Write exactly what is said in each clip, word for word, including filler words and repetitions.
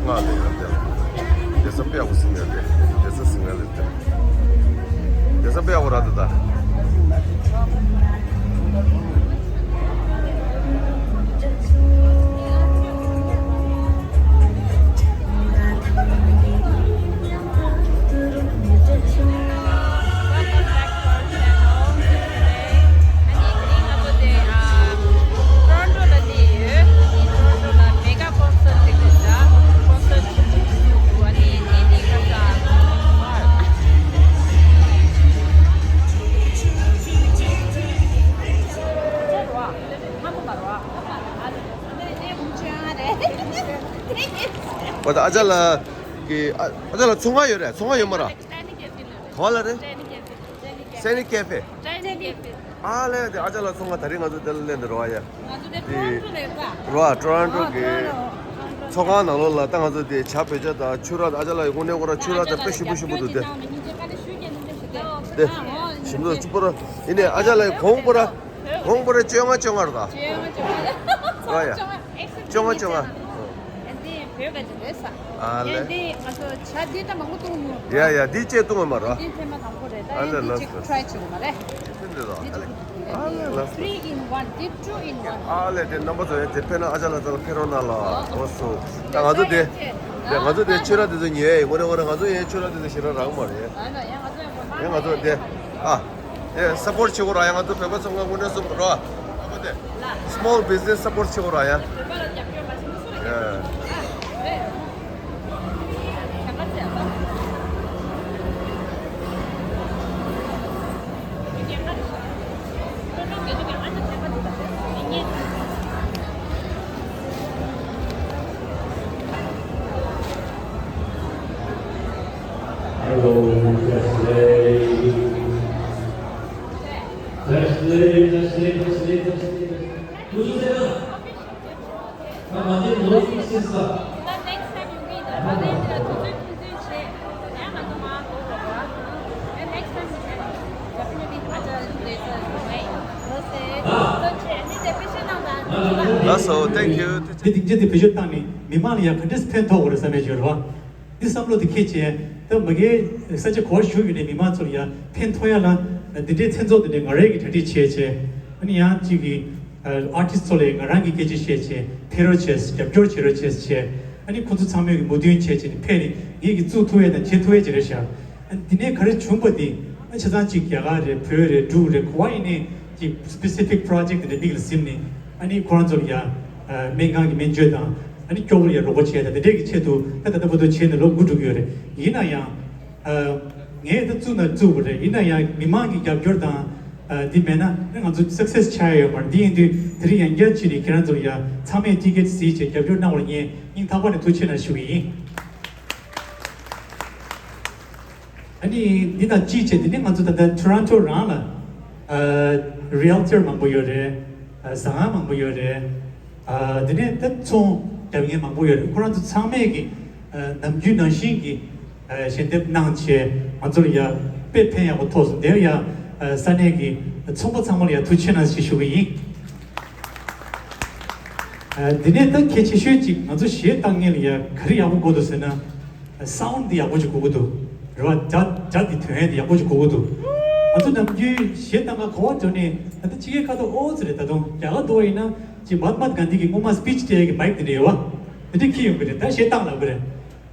ང་ལས་ཡོད་དེ། དེ་ས་པེ་ཡག་པོ་སིང་ཡོད་དེ། དེ་ས་སིང་ཡོད་ལས་དེ། དེ་ས་པེ་ཡག་པོ་ར་དེ་ད། Welcome back to our channel. ཨ་ནི་དེ་རིང་ང་ཚོ་དེ་ཨ་ཊོ་རོན་ཊོ་ལ་བསྡད་ཡོད། ཨ་ནི་ཊོ་རོན་ཊོ་ལ་མེ་ག་ཀོན་སར་ཊི་ཞིག་འདུག་ད། ཀོན་སར་ཊི་ཞིག་འདུག་ཨ་ནི་དེ་དེ་ཁ་ས། ཨ་ད་ཨ་ཅག་ལགས་ཀྱི་ཨ་ཨ་ཅག་ལགས་ཚོང་ཁང་ཡོད་རེད། ཚོང་ཁང་ཡོད་མ་རེད། ག་པར་ལ་རེད། སེ་ནི་ཀེ་ཧྥེ། ཨ་ལས་དེ་ཨ་ཅག་ལགས་ཚོང་ཁང་ད་རེས་ང་ཚོ་དེ་ལ་སླེབས་འདུག་རོ་ཡ། ང་ཚོ་དེ་ཊོ་རོན་ཊོ་ལ་ཡོད་པ། རོ་ཨ་ཊོ་རོན་ཊོ་གི་ཨ་ཊོ་རོན་ཊོ། ཚོང་ཁང་ནང་ལོགས་ལ་ད་ང་ཚོ་དེ་ཇ་བོད་ཇ་དང་ཕྱུར་ར་དང་ཨ་ཅག་ལགས་ཡི་དངོས་གནས་ཁོ་ར་ཕྱུར་ར་དང་དཔེ་ཞིམ་པོ་ཞིམ་པོ་འདུག་དེ། དེ་ཞིམ་པོ་བཅུ་པོ་ར་ཡིན་ནས་ཨ་ཅག་ལགས་ཡི་གོང་པོ་ར་གོང་པོ་ར་བཅོ་ལྔ་བཅོ་ལྔ་ར་ད། རོ་ཡ། བཅོ་ལྔ་བཅོ་ལྔ། ཨ་ལས། ཡ་ཡ་འདི་ལྕེ་བཏུང་བ་མ་རོ། ཨ་ལས་ལགས་སོ། ཨ་ལས་ལགས་སོ། ཨ་ལས་དེ་རྣམ་པ་ཚོ་ཡ་དེ་ཕན་ན་ཨ་ཅག་ལགས་ཚོ་ལ་ཕན་རོགས་གནང་ལ་འོ་སོ། ད་ང་ཚོ་དེ་དེ་ང་ཚོ་དེ་ཕྱུར་ར་དེ་ཚོ་ཉོས་ཡ་ཡིན། ངོ་རེ་ངོ་རེ་ང་ཚོ་ཡ་ཕྱུར་ར་དེ་ཚོ་ཞེ་དྲག་རག་མ་རེད། ཡ་ང་ཚོ་དེ་ཨ། དེ་སཔོར་ཊི་བྱེད་དགོས་ར། ཡ་ང་ཚོ་བོད་པ་ཚོ་ང་དངོས་གནས་སུ་རོ། Small business support བྱེད་དགོས་ར་ཡ། ཡ། Hello, Wesley. Wesley, Wesley, Wesley, Wesley. Who's there? ལགས་སོ། Thank you། དེ་སྡིངས་ཆ་དེ་བེད་སྤྱོད་བཏང་ནས་མི་མང་ལ་ཡང་ག་འདྲས་ཕན་ཐོགས་དགོས་རེད་བསམ་པའི་བརྗོད་རོགས། འདི་བསམ་བློ་དེ་འཁྱེར་བྱས། ད་མ་གིའི་ས་ཆ་ག་པར་བཞུགས་ཡོད་པའི་མི་མང་ཚོ་ལ་ཡང་ཕན་ཐོགས་ཡ་ལ་འདི་འདྲའི་མཚན་ཚོགས་འདི་འདྲའི་ང་རང་གིས་གྲ་སྒྲིག་བྱས་བྱས། ཨ་ནི་ཡང་གཅིག་གིས་ཨར་ཊིསི་ཚོ་ལ་ཡང་ང་རང་གིས་སྐད་ཆ་བཤད་བྱས། ཕེབས་རོགས་བྱས། རྒྱབ་སྐྱོར་བྱེད་རོགས་བྱས་བྱས། ཨ་ནི་ཁོ་ཚོ་ཚང་མས་ཀྱི་མོས་མཐུན་བྱས་བྱས་ནས་ཕེབས་ནས་ངས་ཀྱིས་བཙུགས་ཐུབ་ཡ་དང་བྱེད་ཐུབ་ཡ་ཅིག་རེད་ཤག་ཨ་ནི་འདི་ནས་ག་རེ་བྱུང་པ་འདི་ཨ་ཆ་ཚང་གཅིག་རྒྱ་གར་རེད། བོད་རེད། འབྲུག་རེད། ག་པར་ཡིན་ནའི་གཅིག་སི་པེ་སི་ཕིག་པོ་རོ་ཇེག་འདི་འདྲ་མིག་ལ་ཟིན་ནས། ཨ་ནི་ཁོ་རང་ཚོ་ལ་ཡ་སྨན་ཁང་གི་སྨན་བཅོས་དང་། ཨ་ནི་སྐྱོ་བོ་ལ་ཡ་རོགས་པ་བྱས་དང་། དེ་འདྲས་ཀྱི་ཆེད་དུ་ད་ད་ལྟ་བར་དུ་བྱས་ནས་ལོ་དགུ་འགྲོ་གི་ཡོད་རེད། ཡིན་ན་ཡང་ཨ་ངས་ད་བཙུགས་ན་བཙུགས་པ་རེད། ཡིན་ན་ཡང་མི་མང་གི་རྒྱབ་སྐྱོར་དང་ཨ་འདི་མེད་ན་ང་ཚོ་སག་སེ་སི་ཆགས་ཡ་ཡོད་མ་རེད། འདི་ཡིན་དུས་དེ་རིང་ཡང་བསྐྱར་ཕྱིན་ནས་ཁྱེད་རང་ཚོ་ལ་ཡ་ཚང་མས་ཊི་ཀེ་ཊི་གཟིགས་བྱས་རྒྱབ་སྐྱོར་གནང་བར་ངས་སྙིང་ཐག་པ་ནས་ཐུགས་རྗེ་ཆེ་གནང་ཞུ་གི་ཡིན། ཨ་ནི་འདི་དང་གཅིག་བྱས། འདི་ནི་ང་ཚོ་ད་ལྟ་ཊོ་རོན་ཊོ་རང་ལ་ཨ་རི་ཨལ་ཊར་མང་པོ་ཡོད་རེད། ཨ་ཟ་ཁང་མང་པོ་ཡོད་རེད། ཨ་འདི་ནས་ད་ཚོང་རྒྱག་མཁན་མང་པོ་ཡོད་རེད། ཁོ་རང་ཚོ་ཚང་མས་ཀྱི་ཨ་ནམ་རྒྱུན་ནང་བཞིན་གྱི་ཨ་ཞལ་འདེབས་གནང་བྱས་ང་ཚོ་ལ་ཡ་དཔེ་ཕན་ཡག་པོ་ཐོགས་སོང་། དེར་ཡ་ཨ་ས་གནས་ཀྱི་ཚོང་པ་ཚང་མ་ལ་ཡ་ཐུགས་རྗེ་ཆེ་གནང་ཞེས་ཞུ་གི་ཡིན། ཨ་འདི་ནས་ད་གལ་ཆེ་ཤོས་ཅིག་ང་ཚོ་གཞས་བཏང་མཁན་ལ་ཡ་ག་རེ་ཡག་པོ་དགོས་འདུག་ཟེར་ན། སའུན་ཌི་འདི་ཡག་པོ་ཅིག་དགོས་ཀྱི་འདུག་རེད་བ། སྒྲ་སྒྲ་འདི་ཐོན་ཡས་འདི་ཡག་པོ་ཅིག་དགོས་ཀྱི་འདུག་ང་ཚོ་ནམ་རྒྱུན་གཞས་བཏང་ག་ག་པར་འགྲོ་ནས་ད་ལྟ་ཕྱི་རྒྱལ་ཁ་ཐོག་ཨོ་ཙི་རེད། ད་དུང་རྒྱ་གར་འགྲོ་བ་ཡིན་ན་ཅིག་མ་ཧཱ་ཏ་མ་གྷན་དྷི་གི་སྔོན་མ་སི་པིཆ་སྤྲད་ཡས་ཀྱི་མའིག་འདི་འདྲ་ཡོད་བ། འདི་འདྲ་འཁྱེར་ཡོང་གི་རེད། ད་གཞས་བཏང་ལབ་གི་རེད།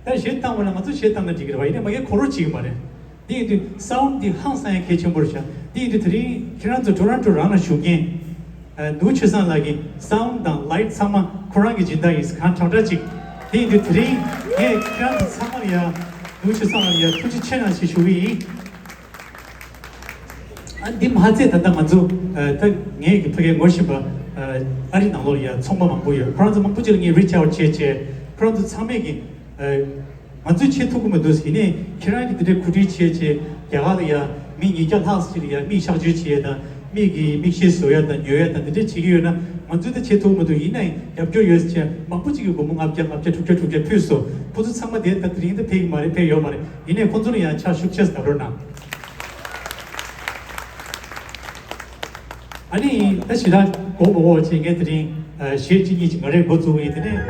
ད་གཞས་བཏང་བ་ན་ང་ཚོ་གཞས་བཏང་ན་འགྲིག་གི་རེད་བ། ཡིན་ནའི་མ་གིའི་གོ་རོགས་བྱེད་ཀྱི་མ་རེད། འདི་ཡིན་དུས་སའུན་ཌི་འདི་ཧང་སང་ཡ་གལ་ཆེན་པོ་རེད་ཤག་འདི་ཡིན་དུས་དེ་རིང་ཁྱེད་རང་ཚོ་ཊོ་རོན་ཊོ་རང་ལ་བཞུགས་མཁན། ཨ་ནུ་ཆོས་བཟང་ལགས་ཀྱི་སའུན་ཌི་དང་ལའི་ཊི་ཚང་མ་ཁོ་རང་གི་སྦྱིན་བདག་ཡིན། གང་དྲག་དྲག་ཅིག་དེ་ཡིན་དུས་དེ་རིང་ངས་ཁྱེད་རང་ཚོ་ཚང་མ་ལ་ཡ་ནུ་ཆོས་བཟང་ལགས་ལ་ཡ་ཐུགས་རྗེ་ཆེ་གནང་ཞེས་ཞུ་གི་ཡིན། ཨ་འདི་མ་ཚད་ད་ལྟ་ང་ཚོ་ཨ་ད་ངས་ཀྱི་ཕ་གིར་ངོ་ཤེས་པ་ཨ་ཨ་རི་ནང་ལོགས་ལ་ཡ་ཚོང་པ་མང་པོ་ཡོད། ཁོ་རང་ཚོ་མང་པོ་ཅིག་ལ་ངས་རི་ཆི་ཨའུ་ཊི་བྱས་བྱས་ཁོ་རང་ཚོ་ཚང་མས་ཀྱི་ཨ་ང་ཚོས་བྱེད་ཐུབ་ཀྱི་མི་འདུག་ཟེར། ཡིན་ནའི་ཁྱེད་རང་གིས་འདི་འདྲའི་གོ་སྒྲིག་བྱས་བྱས་རྒྱ་གར་ལ་ཡ་མི་ཉིས་བརྒྱ་ལྷག་ཅིག་ལ་ཡ་མིག་གཤག་བཅོས་བྱེད་ཡས་དང་། མིག་གི་མིག་ཤེལ་བཟོ་ཡ་དང་ཉོ་ཡ་དང་འདི་འདྲ་བྱེད་ཀྱི་ཡོད་ན་ང་ཚོས་ད་བྱེད་ཐུབ་མི་འདུག་ཡིན་ནའི་རྒྱབ་སྐྱོར་ཡོད་ཟེར་བྱས་མང་པོ་ཅིག་གིས་སྒོར་མོ་ལྔ་བརྒྱ་ལྔ་བརྒྱ་དྲུག་བརྒྱ་དྲུག་བརྒྱ་ཕུལ་སོང་། ཁོ་ཚོ་ཚང་མ་དེ་ད་དེ་རིང་ད་ཕེབས་ཀྱི་མ་རེད། ཕེབས་ཡོད་མ་རེད། ཡིན་ནའི་ཁོ་ཚོ་ལ་ཡང་ཕྱག་ཤུགས་ཆེ་ཙམ་བརྡབ་རོགས་གནང་། ཨ་ནི་ད་ཞེ་དྲག་མགོ་མ་འོག་བྱས། ངས་དེ་རིང་གཞས་གཅིག་གཉིས་ཅིག་ང་རས་འགོ་བཙུགས་ཡིན། དེ་ནས།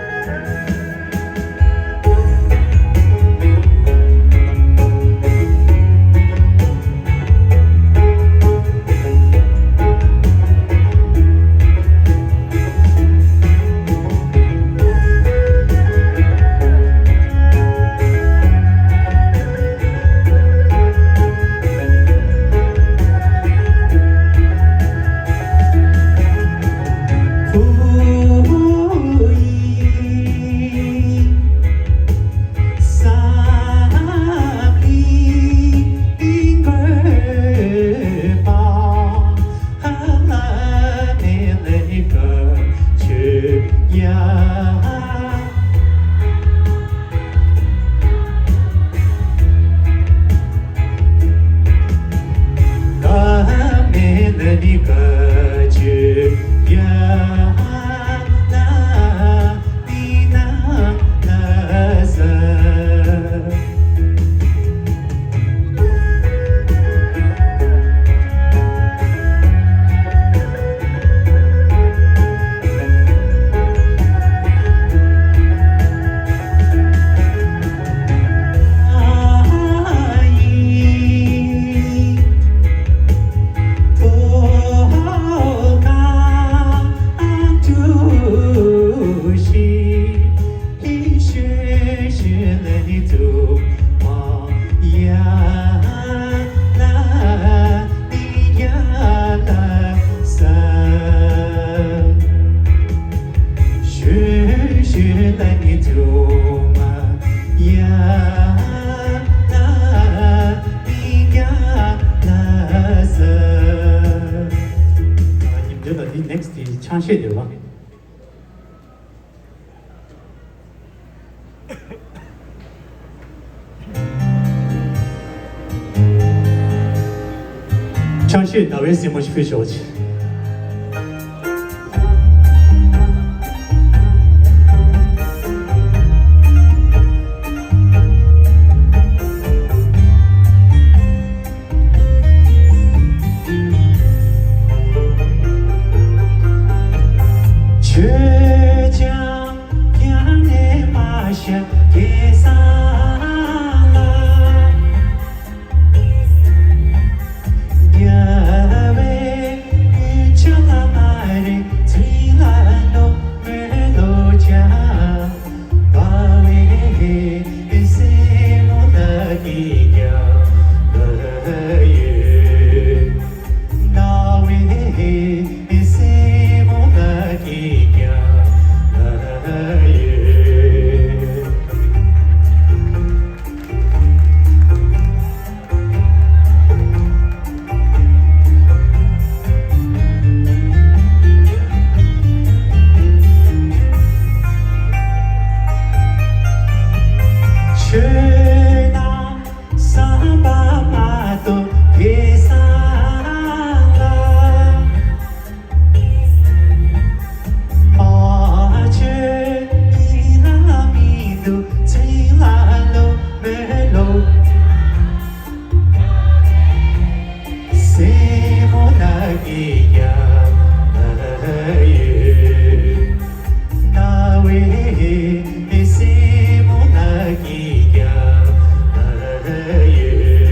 ཉིན་རྒྱུན་ལ་འདི་next དེ་ཆང་གཞས་དེ་རེད་བ། ཆང་གཞས་ཟླ་བའི་སྲིང་མོ་ཞིག་ཕུལ་ཆོག་ཅིག་ཆོས་ཀྱང་ཀྱང་ནས་མ་ཤ་སྐྱེ་སང་ལ། རྒྱལ་བའི་ཆོས་ལ་མ་རེ་ཚིག་ལ་ནོ་མེ་ལོ་ཅང་། ཆོས་དང་བསམ་པ་མ་གཏོགས་དེ་སང་ལ། མ་ཆོས་ཡིན་ན་མི་འདུག་ཚིག་ལ་ལོ་མེ་ལོ། སེ་མོ་ན་གི་ཡ་ཡེ། ན་བེ་སེ་མོ་ན་གི་ཡ་ཡེ།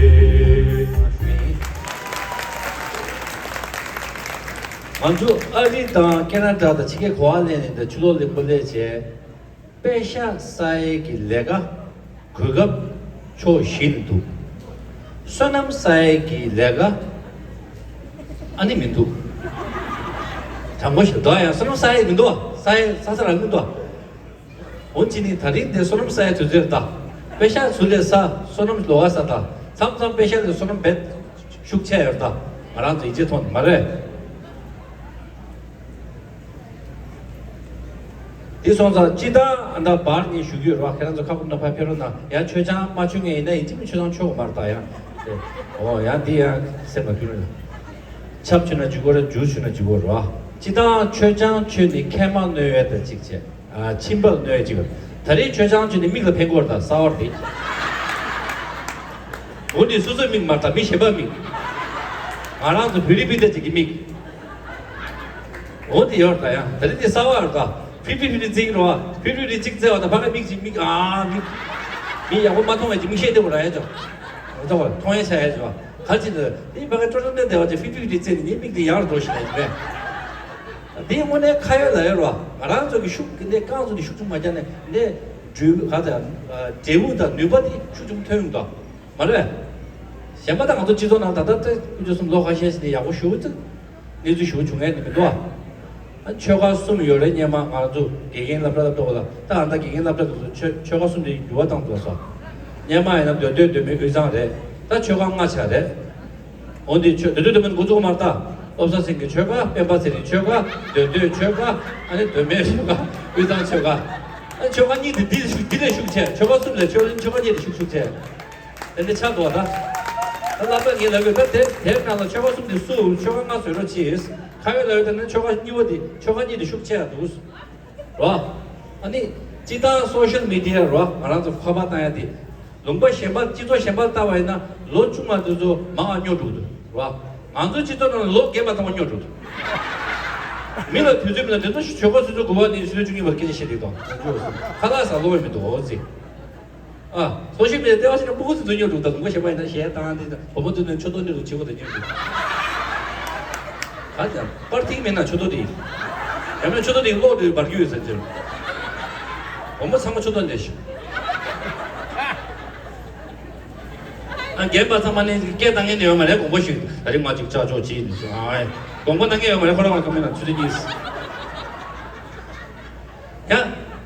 ང་ཚོ་ཨ་རི་དང་ཁེ་ན་ཌ་དང་ཕྱི་རྒྱལ་ག་པར་སླེབས་ནས་ད་ཕྱི་ལོགས་སླེབས་པ་སླེབས་བྱས། པེ་ཤ་ཟ་ཡས་ཀྱི་ལས་ཀ་གོ་སྐབས་ཕྱོགས་བཞི་ནས་འདུག་བསོད་ནམས་ཟ་ཡས་ཀྱི་ལས་ཀ་ཨ་ནི་མི་འདུག་དྲང་པོ་ཞིག་འདུག་ཡང་བསོད་ནམས་ཟ་ཡས་མི་འདུག་ཟ་ཡས་ཟ་ས་རག་མི་འདུག་འོ་ཅི་ནི་ད་རིང་འདི་བསོད་ནམས་ཟ་ཡས་དུས་ཚོད་རེད་ད། པེ་ཤ་ཚུར་ལས་ཟ། བསོད་ནམས་ལོགས་ཀ་ཟ་ད། མཚམས་མཚམས་པེ་ཤ་ལས་བསོད་ནམས་བེད་ཤུགས་ཆེ་ཡོད་ད། ང་རང་ཚོ་ཡིད་ཆེས་ཐོག་ནས་མ་རེད། དེ་སོང་ཙང་སྤྱི་བཏང་ཨ་ད་བར་ནས་ཞུ་རྒྱུ་རེད་བ། ཁྱེད་རང་ཚོ་ཁ་ཁུར་ན་ཕར་ཕེབས་རོགས་གནང་། ཡང་མཆོད་ཆང་མ་མཆོད་མཁན་ཡིན་ན་ཡིན་གཅིག་མིན་མཆོད་ཆང་མཆོད་དགོས་མ་རེད་ད། ཡང་ཨོ་ཡང་འདི་ཡང་སེམས་ལ་འཁྱེར་རོགས་གནང་། ཆབ་མཆོད་ན་འཇུ་དགོས་རེད། ཇུས་མཆོད་ན་འཇུ་དགོས་རེད་བ། སྤྱི་བཏང་མཆོད་ཆང་མཆོད་ནས་མཁལ་མ་གནོད་ཡས་ད་གཅིག་བྱས། ཨ་མཆིན་པ་གནོད་ཡས་གཅིག་ད་རེས་མཆོད་ཆང་མཆོད་ནས་མིག་ལ་ཕན་གྱི་ཡོད་རེད་ད། གསར་པ་རེད། འོ་འདི་སོ་སོའི་མིག་མ་རེད་ད། མི་གཞན་པའི་མིག་ང་རང་ཚོ་བོད་རིགས་སྤུན་ཟླ་གཅིག་གི་མིག་འོ་དེ་ཡོད་རེད་ད། ཡང་ད་རེས་དེ་གསར་པ་རེད་ད། ཕི་ཕི་ཕི་ཕི་རྩེད་ཀྱི་རེད་བ། ཕི་ཕི་ཕི་ཕི་གཅིག་རྩེ་བ་དང་ཕ་གི་མིག་གཅིག་མིག་ཨ་མིག་མིག་ཡག་པོ་མ་མཐོང་བའི་གཅིག་མིག་ཤེལ་དེ་བོ་རག་ཡ་ཅོ། མཐོང་བ་མཐོང་ཡ་ཆ་ཡ་ཅོ། ག་ཅི་འདི་དེ་ཕ་གི་ཀྲོ་ཀྲོ་ནས་བསྡད་པ་ཅིག་ཕི་ཕི་ཕི་ཕི་རྩེ་ནས་ངའི་མིག་དེ་ཡར་འགྲོ་ཞིག་ལ་ཡིན་པས། དེའི་དངོས་གནས་ཁ་ཡོད་ལག་ཡོད་རེད་བ། ང་རང་ཚོ་གི་ཤུགས་འདི་རྐང་ཚོ་འདི་ཤུགས་ཆུང་མ་རྒྱག་ནས་འདི་འབྲས་བུ་ག་ཚ་འབྲས་བུ་དང་ནུས་པ་དེ་ཤུགས་ཆུང་ཐོན་ཡོང་དོ། མ་རེད། གཞན་པ་ད་ང་ཚོ་སྤྱི་ཚོགས་ནང་ད་ལྟ་ད་དཀོན་མཆོག་གསུམ་ལོ་ཁ་ཤས་ཤིག་ནས་ཡག་པོ་ཞུ་ཚིག་གནས་ཚུལ་ཞུ་བྱུང་ངེས་ནི་མི་འདུག་ཨ། ཆོལ་ཁ་གསུམ་ཡོད་རེད། སྔོན་མ་ང་ཚོ་དགེ་རྒན་སློབ་གྲྭ་ལ་གཏོགས་ལ་ད་ཨ་ད་དགེ་རྒན་སློབ་གྲྭ་དེ་ཚོ་ཆོལ་ཆོལ་ཁ་གསུམ་དེ་འགྱུར་བ་བཏང་འདུག་སོ། སྔོན་མ་ཡིན་ན་མདོ་སྟོད་མདོ་སྨད་དབུས་གཙང་རེད། ད་ཆོལ་ཁ་ལྔ་ཆགས་རེད། འོན་ཏེ་ཆོས་མདོ་སྟོད་མདོ་སྨད་འགོ་བཙུགས་མ་རེད་ད། བློ་བཟང་སེང་གེ་ཆོལ་ཁ། སྤེན་པ་ཚེ་རིང་ཆོལ་ཁ། མདོ་སྟོད་ཆོལ་ཁ། ཨ་ནི་མདོ་སྨད་ཆོལ་ཁ། དབུས་གཙང་ཆོལ་ཁ། ཨ་ཆོལ་ཁ་གཉིས་དེ་འདི་ལ་ཤུགས་འདི་ལས་ཤུགས་ཆེ། ཆོལ་ཁ་གསུམ་ལས་ཆོལ་ཁ་ཆོལ་ཁ་གཉིས་དེ་ཤུགས་ཤུགས་ཆེ། དེ་འདྲ་ཆགས་འདུག་ད། ད་ལབ་ད་ངས་ལབ་ཡོད་ད། དེ་དེ་ནང་ལ་ཆོལ་ཁ་གསུམ་དེ་སུ་ཆོལ་ཁ་ལྔ་བཟོས་རོགས་གྱིས། ཁ་ཡོད་ལ་ཡོད་ད་ནི་ཆོལ་ཁ་གཉིས་པ་དེ་ཆོལ་ཁ་གཉིས་དེ་ཤུགས་ཆེ་ཡ་འདུག་རོ། ཨ་ནི་སྤྱི་བཏང་སོ་ཤལ་མི་ཌི་ཡ་རོ། ང་རང་ཚོ་ཁ་པར་བཏང་ཡ་དེ། ལུང་པ་གཞན་པ་སྤྱི་ཚོགས་གཞན་པར་ལྟ་བ་ཡིན་ན་ལོ་ཆུང་བ་དེ་ཚོ་མང་བ་སྨྱོ་འགྲོ་གི་འདུག་རོ། ང་ཚོའི་སྤྱི་ཚོགས་ནང་ལ་ལོ་རྒས་པ་ཚང་མ་སྨྱོ་འགྲོ་གི་འདུག་མི་ལ་དུས་ཚོད་མི་ལ་དེ་ཚོ་ཆོལ་ཁ་སོ་སོའི་གོ་བ་ནས་སོ་སོའི་ཆུང་ཉུང་བར་སྐད་ཆ་བཤད་བསྡད་དང་། ཁ་ལག་ཟ་ལོ་བ་མི་འདུག་འོ་ཙི། ཨ། སོ་ཤལ་མི་ཌི་ཡ་ལྟེ་བ་ཞིག་ན་སྤུ་གུ་ཚོ་ཚོ་སྨྱོ་འགྲོ་གི་འདུག་ལུང་པ་གཞན་པ་ཡིན་ན་གཞས་བཏང་དེ་བུ་མོ་ཚོ་ནས་མཆུ་ཏོ་སྨྱོ་འགྲོ་བྱེད་པ་དང་སྨྱོ་འགྲོ། ག་ཚ། པར་ཐིག་མེད་ན་ཆུ་ཏོ་དེ་ཡིན། ཡང་མིན་ཆུ་ཏོ་དེ་ཡིན་གློག་དེ་འབར་རྒྱུ་ཡོད་ཟེར་ཟེར། བུ་མོ་ཚང་མ་ཆུ་ཏོ་འདྲ་ཞིག་ཨ། རྒན་པ་ཚང་མ་ནི་སྐད་བཏང་མཁན་ནི་ཡོད་མ་རེད། དགོངས་པ་ཞུ། ད་རིང་ང་ཅིག་ཅག་ཅོག་བྱེད་ནི་སོང་ཨ། དགོངས་པ་གནང་མཁན་ཡོད་མ་རེད། ཁོ་རང་ལ་ཀ་མེད་ན་ཆུ་ཚོད་གཉིས། ཡ།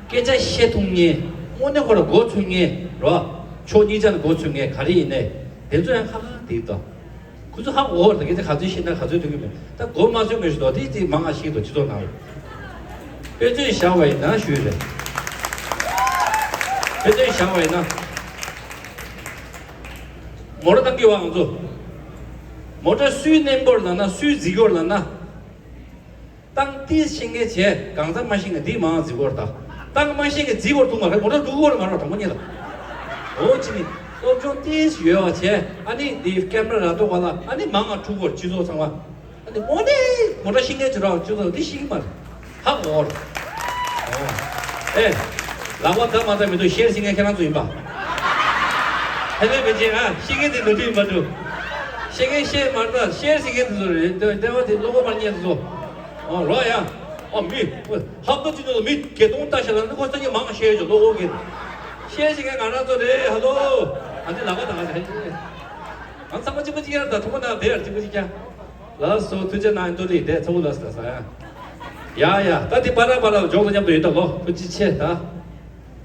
སྐད་ཆ་བཤད་ཐུབ་མཁན། དངོས་གནས་ཁོ་རང་མགོ་ཚོས་མཁན་རོ། ཕྱོགས་གཉིས་ཆ་ནས་མགོ་ཚོས་མཁན་ག་རེ་ཡིན་ནའི་དེ་ཚོ་ཡང་ཁ་ཁ་དེ་ད། ཁོ་ཚོ་ཧ་གོ་བར་ད་སྐད་ཆ་ག་ཚོད་བཤད་ན་ག་ཚོད་ཐོན་གི་མེད། ད་མགོ་མ་ཚོས་མེད་ཞུ་དོ་དེ་དེ་མང་ང་ཤེས་དོ་སྤྱི་ཚོགས་ནང་ལ། དཔེ་མཚོན་བཞག་པ་ཡིན་ན་ཞུས་རེད། དཔེ་མཚོན་བཞག་པ་ཡིན་ན། མོ་ཊ་བཏང་གི་བ་ང་ཚོ། མོ་ཊ་སུས་གནོན་སྐོར་ལབ་ན་སུས་འཛིན་སྐོར་ལབ་ན། བཏང་ཏིས་ཤེས་མཁན་བྱས་གང་ཚང་མ་ཤེས་མཁན་འདི་མང་འཛིན་སྐོར་ད། བཏང་མ་ཤེས་མཁན་འཛིན་སྐོར་ཐུག་མ་རེད། མོ་ཊ་འགྲོ་སྐོར་མ་རེད། དང་པོ་ཉིད་ལ། འོ་ཅི་ནི་སློབ་སྦྱོང་ཏིས་ཡོད་བ་བྱས་ཨ་ནི་འདི་ཀེམ་ར་ར་ཏོ་བ་ལ་ཨ་ནི་མང་ང་འཁྲུག་སྐོར་སྤྱི་ཚོགས་ཚང་མ། ཨ་ནི་དངོས་གནས་མོ་ཊ་ཤེས་མཁན་ཅིག་རོགས་ཅིག་ཚོ་འདི་ཤེས་ཀྱི་མ་རེད། ཧ་གོ་ར། ཨོ། ཨེ། ལག་པ་འདར་མ་འདར་མི་འདུག་ཤེར་ཤེས་མཁན་ཁྱེད་རང་ཚོ་ཡིན་པ། ཧེ་ལས་མི་བྱེད་ཨ། ཤེས་མཁན་དེ་ནོར་འཁྲུལ་ཡིན་པ་འདུག་ཤེས་མཁན་ཤེས་མ་འདར་ཤེར་ཤེས་མཁན་དེ་ཚོ་རེད། ལྟ་བ་དེ་བློ་ཁོག་མ་རྙེད་དེ་ཚོ། ཨོ་རོགས་ཡ། ཨོ་མི། ཧབ་ཏོ་ཅི་འདུག་མི་གེ་སྟོང་ལྟ་ཤ་ལ་ནི་ཁོ་ས་ཉིན་མང་ཤེས་ཡོད་ཅོ་བློ་ཁོག་གི། ཤེར་ཤེས་མཁན་ང་རང་ཚོ་རེད། ཧ་ལོ། ཨ་ནི་ལག་པ་འདར་ཤ་ཧེ། ང་ཚང་མ་གཅིག་པ་གཅིག་རྐྱང་ད་ཐོག་མ་ནང་བསྡད་ཡར་གཅིག་པ་གཅིག་རྐྱང་། ལགས་སོ། ཐུགས་རྗེ་གནང་། མདོ་ལི་དེ་ཚ་བོ་ལ་ས་ས་ཡ། ཡ་ཡ། ད་དེ་པ་ར་པ་ར་འཇོག་ཏུ་མཉམ་དུ་ཡོད་ད་ལོ། ཐུགས་རྗེ་ཆེ་ད།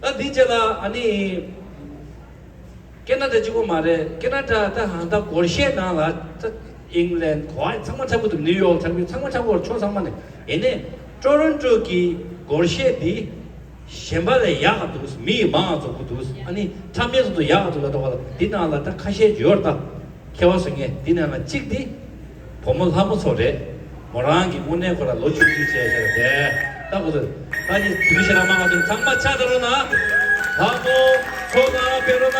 ད་འདི་རྗེས་ལ་ཨ་ནི། ཀེ་ན་ཌ་གཅིག་པོ་མ་རེད། ཀེ་ན་ཌ་ད་ཧང་ད་སྒོར་གཞས་ནང་ལ་ད་ཨིང་ལན་གོ་ཨ་ཚང་མ་འཁྲབ་གི་འདུག་ནིའུ་ཡོག་འཁྲབ་གི། ཚང་མ་འཁྲབ་གི་ཡོད། ཕྱོགས་ཚང་མ་ནས། ཡིན་ནའི་ཊོ་རོན་ཊོ་གི་སྒོར་གཞས་འདི། གཞན་པ་ལས་ཡག་ག་འདུག་མི་མང་ཙམ་གི་འདུག་ཨ་ནི་འཁྲབ་མཁན་ཚོ་ཚོ་ཡག་ག་འདུག་ལ་དོ་བ་ལ། འདི་ནང་ལ་ད་ཁ་ཤས་ཡོད་ད། མཁས་པ་ཟེར་མཁན་འདི་ནང་ལ་གཅིག་འདི། བུ་མོ་ལྷ་མོ་ཚོ་རེད། མོ་རང་གི་དངོས་གནས་ཁོ་ར་ལོ་བཅུ་བཅུ་བྱས་བྱས་ལ་དེ། ད་གོ་ཚོད་ད་ནི་དུས་ཤེས་ར་མ་ག་ཚོད་ཚང་མ་ཆ་ད་རོ་ན། ལྷ་མོ་ཚོ་ན་བེ་རོ་ན།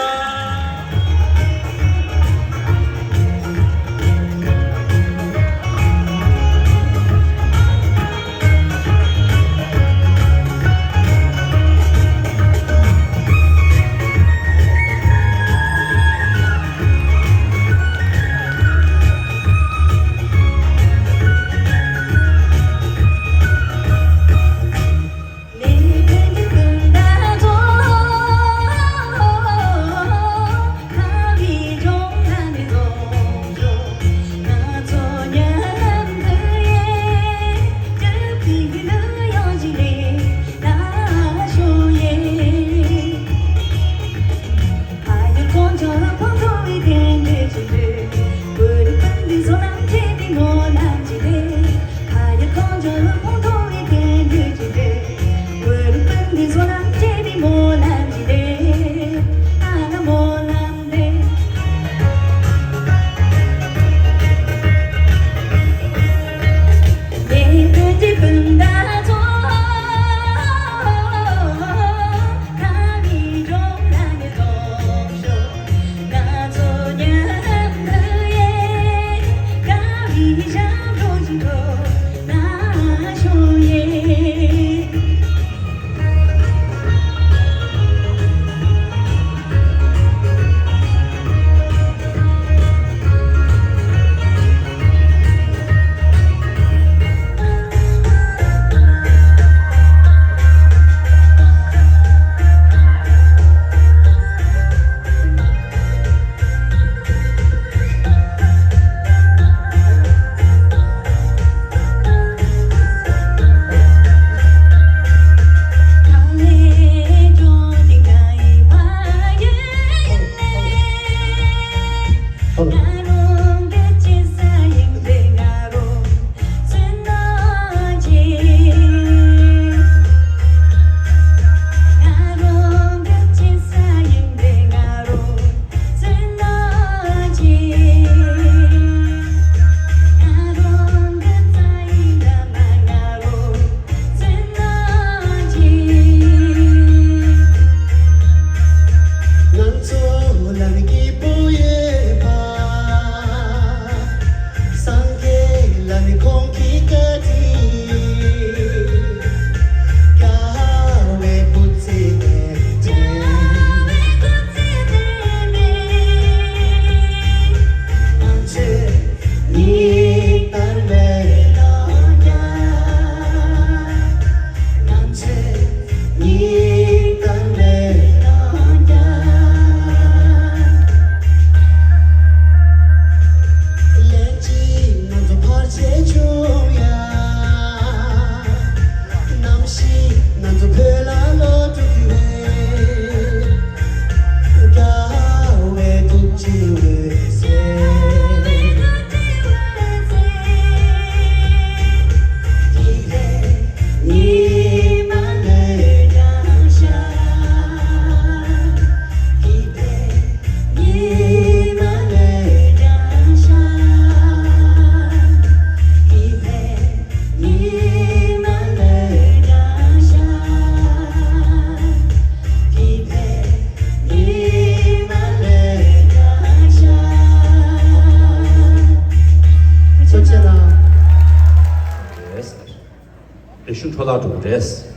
ལ་འགྲོ་གི་རེད།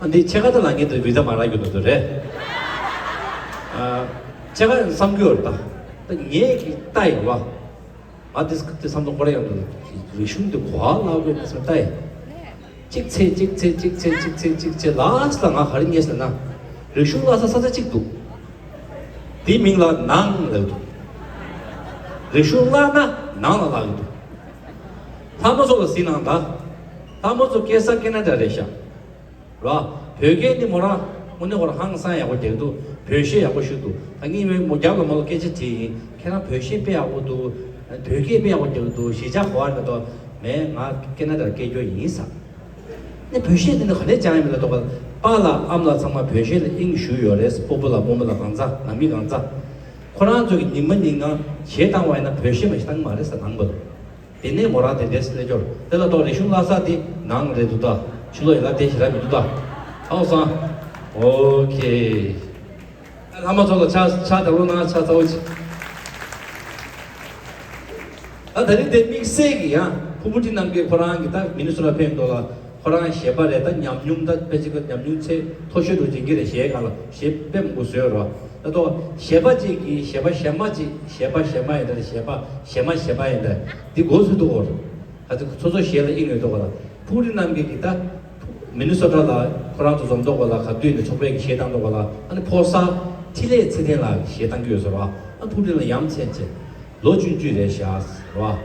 ཨ་འདི་ཕྱེད་ཀ་ད་ལ་ངས་འདི་བི་ད་མ་རག་རྒྱུ་འདུག་རེད། ཨ་ཕྱེད་ཀ་བསམ་གྱི་ཡོད་རེད་ད། ད་ངས་ཀྱི་ལྟ་ཡིན་བ། ང་དེ་དེ་བསམ་བློ་འཁོར་ཡོང་དུས་རིག་གཞུང་དེ་གོ་བ་ལ་དགོས་ན་སེམས་ལྟ་ཡིན། གཅིག་ཚེ་གཅིག་ཚེ་གཅིག་ཚེ་གཅིག་ཚེ་གཅིག་ཚེ་ལ་ས་ང་ག་རེ་ཉེས་ཟེར་ན། རིག་གཞུང་བསླབ་ས་ས་ཆ་གཅིག་འདུག་དེའི་མིང་ལ་ནང་ལབ་འདུག་རིག་གཞུང་བསླབ་ན་ནང་ལ་ལབ་འདུག་ལྷ་མོ་ཚོ་ལ་གཟིགས་གནང་ད། ལྷ་མོ་ཚོ་སྐྱེས་ས་ཀེ་ན་ཌ་རེད་ཤག་ར། བོད་སྐད་ནི་མོ་རང་དངོས་གནས་ཁོ་རང་ཧང་སང་ཡག་པོ་རྒྱག་འདུག་བོད་གཞས་ཡག་པོ་ཤོད་འདུག་ད་ངས་མོ་རྒྱབ་ལ་མོ་ལ་སྐད་ཆ་དྲིས་ཡིན། ཁྱེད་རང་བོད་གཞས་དཔེ་ཡག་པོ་འདུག་བོད་སྐད་དཔེ་ཡག་པོ་རྒྱག་འདུག་གཞིས་ཆགས་ག་པར་མེད་དོ། མེད་ང་ཀེ་ན་ཌར་སྐད་སྐྱོ་ཡིན་ས། ནི་བོད་གཞས་དེ་ནི་ག་ནས་སྦྱངས་ཡིན་མིན་ལ་དོགས་པ། པཱ་ལགས་ཨ་མ་ལགས་ཚང་མ་བོད་གཞས་ལ་དབྱིངས་ཞུགས་ཡོད་རེད། སྤོ་བོ་ལགས་སྤོ་མོ་ལགས་གང་ཚ་ནང་མི་གང་ཚ། ཁོ་རང་ཚོ་གི་ཉི་མ་ཉིན་གང་གཞས་བཏང་བ་ཡིན་ན་བོད་གཞས་མ་ཞིག་བཏང་གི་མ་རེད་ས་ནང་པ་ལ། དེ་ནས་མོ་རང་དེ་འདྲས་སླེབས་ཀྱོར་དེ་ལ་ཏོག་རིག་གཞུང་བསླབ་ས་དེ་ནང་རེད་འདུག་ད། ཕྱི་ལོགས་ཡིན་ན་དེ་ཞེ་དྲག་མི་འདུག་ད། ཧའོ་སང་། ཨོ་ཁེ། ལྷ་མོ་ཚོ་ལ་ཕྱག་ཕྱག་དང་བློ་ན་ཕྱག་ཚ་བོ་ཅིག་ད་ད་རིང་དེ་དམིགས་བསལ་གྱི་ཡང་ཕུར་བུ་ཁྲི་རྣམ་རྒྱལ་ཁོ་རང་གི་ད་མི་ནི་སོ་ཊ་ཕེབས་འདུག་ལ། ཁོ་རང་གཞས་པ་རེད། ད་ཉམས་མྱོང་ད་དཔེ་ཅིག་གི་ཉམས་མྱོང་ཚད་མཐོ་ཤོས་འགྲོ་བྱེད་ཀྱི་རེད། གཞས་སྒང་ལ་གཞས་དཔེ་མང་པོ་བཟོས་རོགས། ད་ཐོག་གཞས་པ་གཅིག་གིས་གཞས་པ་གཞས་མ་གཅིག་གཞས་པ་གཞས་མ་ཡིན་ད་རེད། གཞས་པ་གཞས་མ་གཞས་པ་ཡིན་ད་འདི་མགོ་ཚོས་འདུག་གོ། ད་ཚོ་ཚོ་གཞས་ལ་དབྱིངས་ཡོད་འདུག་གོ་ལ། ཕུག་རི་རྣམ་རྒྱལ་གྱིས་ད་མི་ནི་སོ་ཊ་ལ་ཁོ་རང་ཚོ་འཛོམས་འདུག་གོ་ལ། ག་དུས་ནས་ཚོགས་པའི་གི་གཞས་བཏང་འདུག་གོ་ལ། ཨ་ནི་ཕོ་གསར་འཕྲིན་ལས་ཚེ་བརྟན་ལགས་གཞས་བཏང་གི་ཡོད་ཟེར་བ། ཨ་ཕུག་རི་ལ་ཡ་མཚན་ཆེ། ལོ་ཆུང་ཆུང་རེད་ཤག་ཟེར་བ།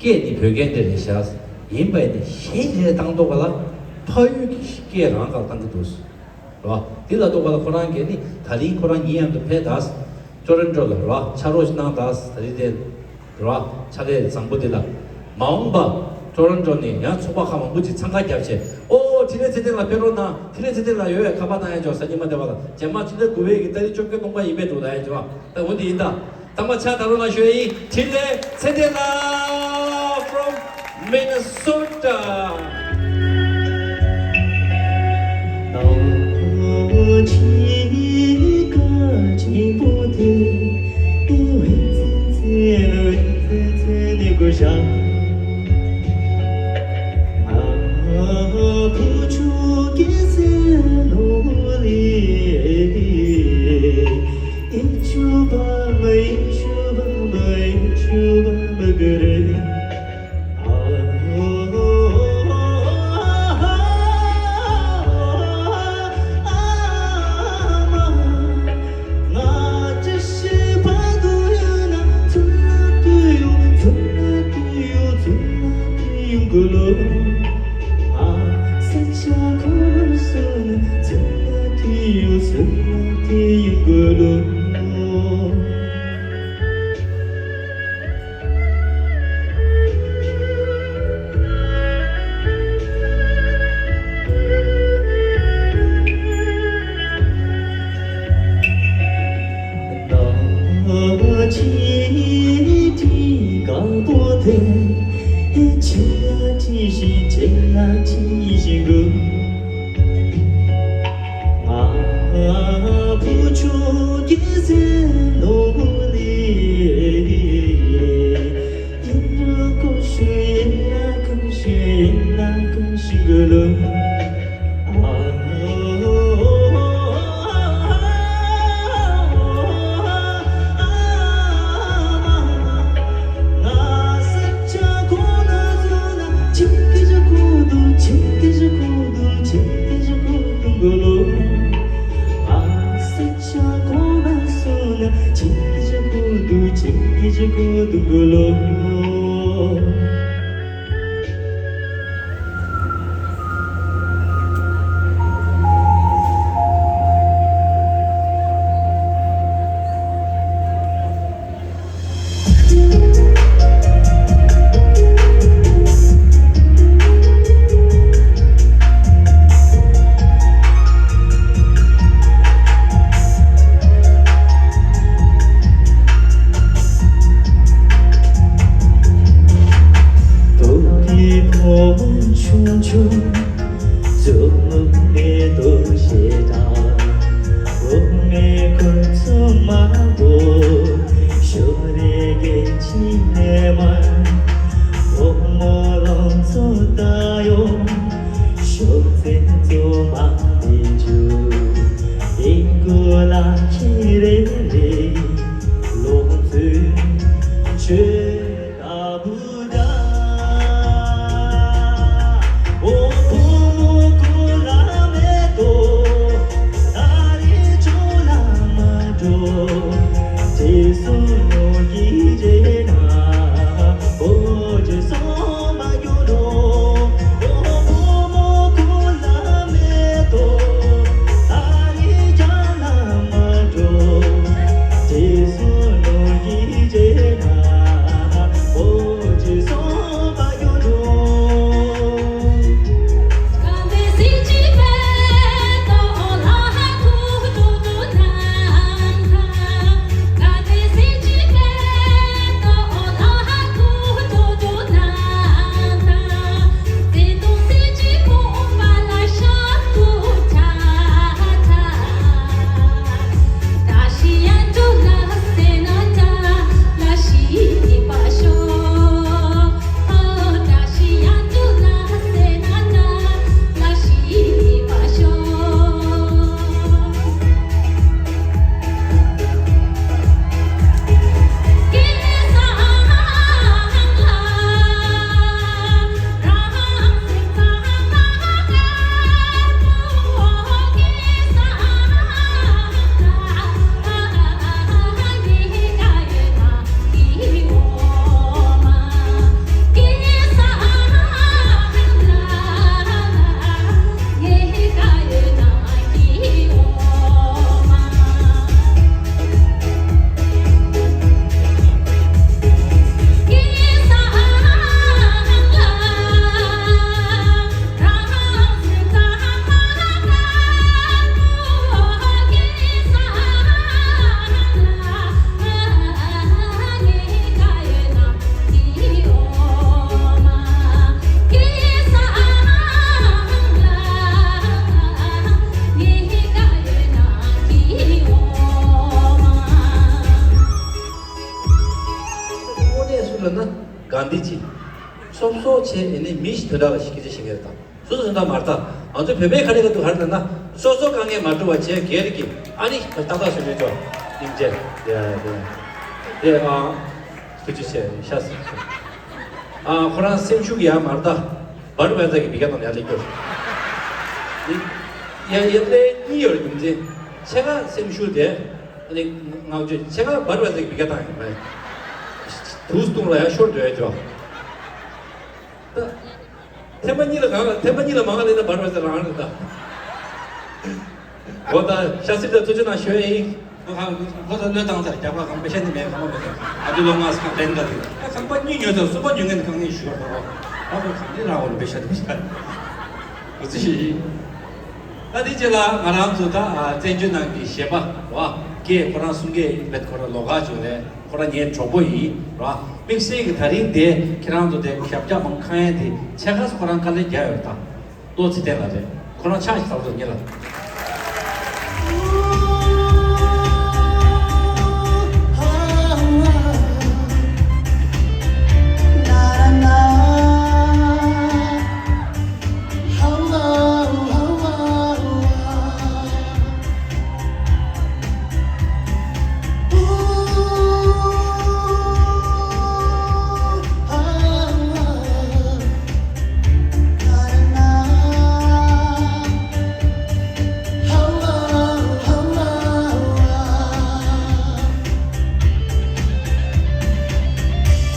སྐད་ནི་བོད་སྐད་འདི་རེད་ཤག་ཡིན་པས་ནི་གཞས་རེ་བཏང་འདུག་ག་ལ། ཕ་ཡུལ་གྱི་སྐད་རང་ག་ལ་བཏང་གི་འདུག་རོ། འདི་ལ་གཏོགས་པ་ལ་ཁོ་རང་གིས་ནི་ད་རིང་ཁོ་རང་ཉིན་ཡང་དུ་ཕེབས་ད། ཊོ་རོན་ཊོ་ལ་རོ་ཕྱག་རོགས་ཤིག་གནང་ད། ད་རིང་དེ་རོ་ཕྱག་ལས་བཟང་པོ་འདི་ལ། མ་འོངས་པ་ཊོ་རོན་ཊོ་ནས་ཡང་ཚོགས་པ་ཁག་མང་པོ་ཅིག་འཚང་ཁ་བརྒྱབ་བྱས། ཨོ་འཕྲིན་ལས་ཚེ་བརྟན་ལ་ཕེབས་རོགས་གནང་། འཕྲིན་ལས་ཚེ་བརྟན་ལ་ཡོད་ཡ་ཁ་པར་བཏང་ཡ་འཇོག་ས་ཉི་མ་དེ་བ་ལ་རྗེས་མ་འཕྲིན་ལས་དགུ་པའི་གི་ཏ་རིག་བཅོ་བརྒྱད་སྟོང་པ་ཡིན་པས་འགྲོ་ད་ཡ་འཇོག་ད་འོ་འདི་ཡིན་ད། ད་མ་ཆ་ད་རུང་ན་ཞོ་ཡིན། འཕྲིན་ལས་ཚེ་བརྟན་ལགས་from Minnesota། དངོས་གནས་སུ་ལབ་ན་གྷན་དྷི་ཇི། སོབ་སོབ་བྱས་ཨེ་ནི་མི་ཞིག་དོན་དག་ལ་ཞིག་སྐད་ཆ་བཤད་མཁན་རེད་ད། སོ་སོ་སོ་འདྲ་མ་རེད་ད། ང་ཚོ་བོད་པའི་ཁ་ནས་ལ་དུ་ཧར་ན་ན་སོ་སོ་དཀའ་ངལ་མ་འགྲོ་བ་བྱས་སྒེར་གྱི་ཨ་ནི་ཏག་ཏག་བཟོས་མེད་ཅོ། སྙིང་རྗེ། ཡ་ཡ་ཡ། ཡ་ཨ། ཐུགས་རྗེ་ཆེ་ཤ་ཟ། ཨ་ཁོ་རང་སེམས་ཤུགས་ཡ་མ་རེད་ད། བར་བན་ཛ་གི་བི་ག་དང་ཡ་ལེགས་ཀྱོ། ཡ་ཡ་ལེ་གཉིས་ཡོད་རྒྱུ་མཚན། ཆེ་ཁ་སེམས་ཤུགས་དེ། ཨ་ནི་ངག་བརྗོད་ཆེ་ཁ་བར་བན་ཛ་གི་བི་ག་དང་ཡ་མ་རེད། དུས་སྟོང་ལ་ཡ་ཤོར་འགྲོ་ཡ་ཅོ། ད། ཐེངས་མ་གཉིས་ལ་གང་ལ་ཐེངས་མ་གཉིས་ལ་མང་ལས་ན་བར་བ་ཟེར་རང་རེད་ད། འོ་ད་ཤ་སིར་ད་ཚོ་ཆུ་ནང་ཞོན་ཡིན། ཁོ་ཁང་ཁོ་ད་བློས་བཏང་ཚར་རྒྱབ་ཁ་ཁང་པེ་ཤ་ནི་མེད་ཁང་པ་མེད་ཨ་དུ་ལོ་ང་སི་ཁང་པེན་ག་དུ་ཁང་པ་གཉིས་ཉོས་ཚར་གསུམ་པ་ཉོ་མཁན་གང་ནས་ཞུ་བ་རོགས་ཨ་ཁོ་གང་ནས་རང་འོ་ལ་པེ་ཤ་དུ་ཤ་གུ་ཚི་ཞིག་ཡིན། ད་དེ་རྗེས་ལ་ང་རང་ཚོ་ད་བཙན་བྱོལ་ནང་གི་གཞས་པ་བ་སྐད་ཁོ་རང་གསུང་སྐད་ཡིན་པས་ཁོ་རང་ལོགས་ཀ་བྱུང་རེད། ཁོ་རང་ངའི་གྲོགས་པོ་ཡིན་ར། དམིགས་བསལ་གྱི་ད་རིང་དེ་ཁྱེད་རང་ཚོ་དེ་ཞབས་བཀྱག་མང་ཁང་ཡན་དེ་ཆེ་ཁ་སུ་ཁོ་རང་དཀའ་ལས་རྒྱག་ཡོད་ད། ཏོ་ཚེ་བརྟན་ལགས་རེད། ཁོ་རང་ཕྱག་ཞིག་ཐག་ཚོ་ཉེ་ལ།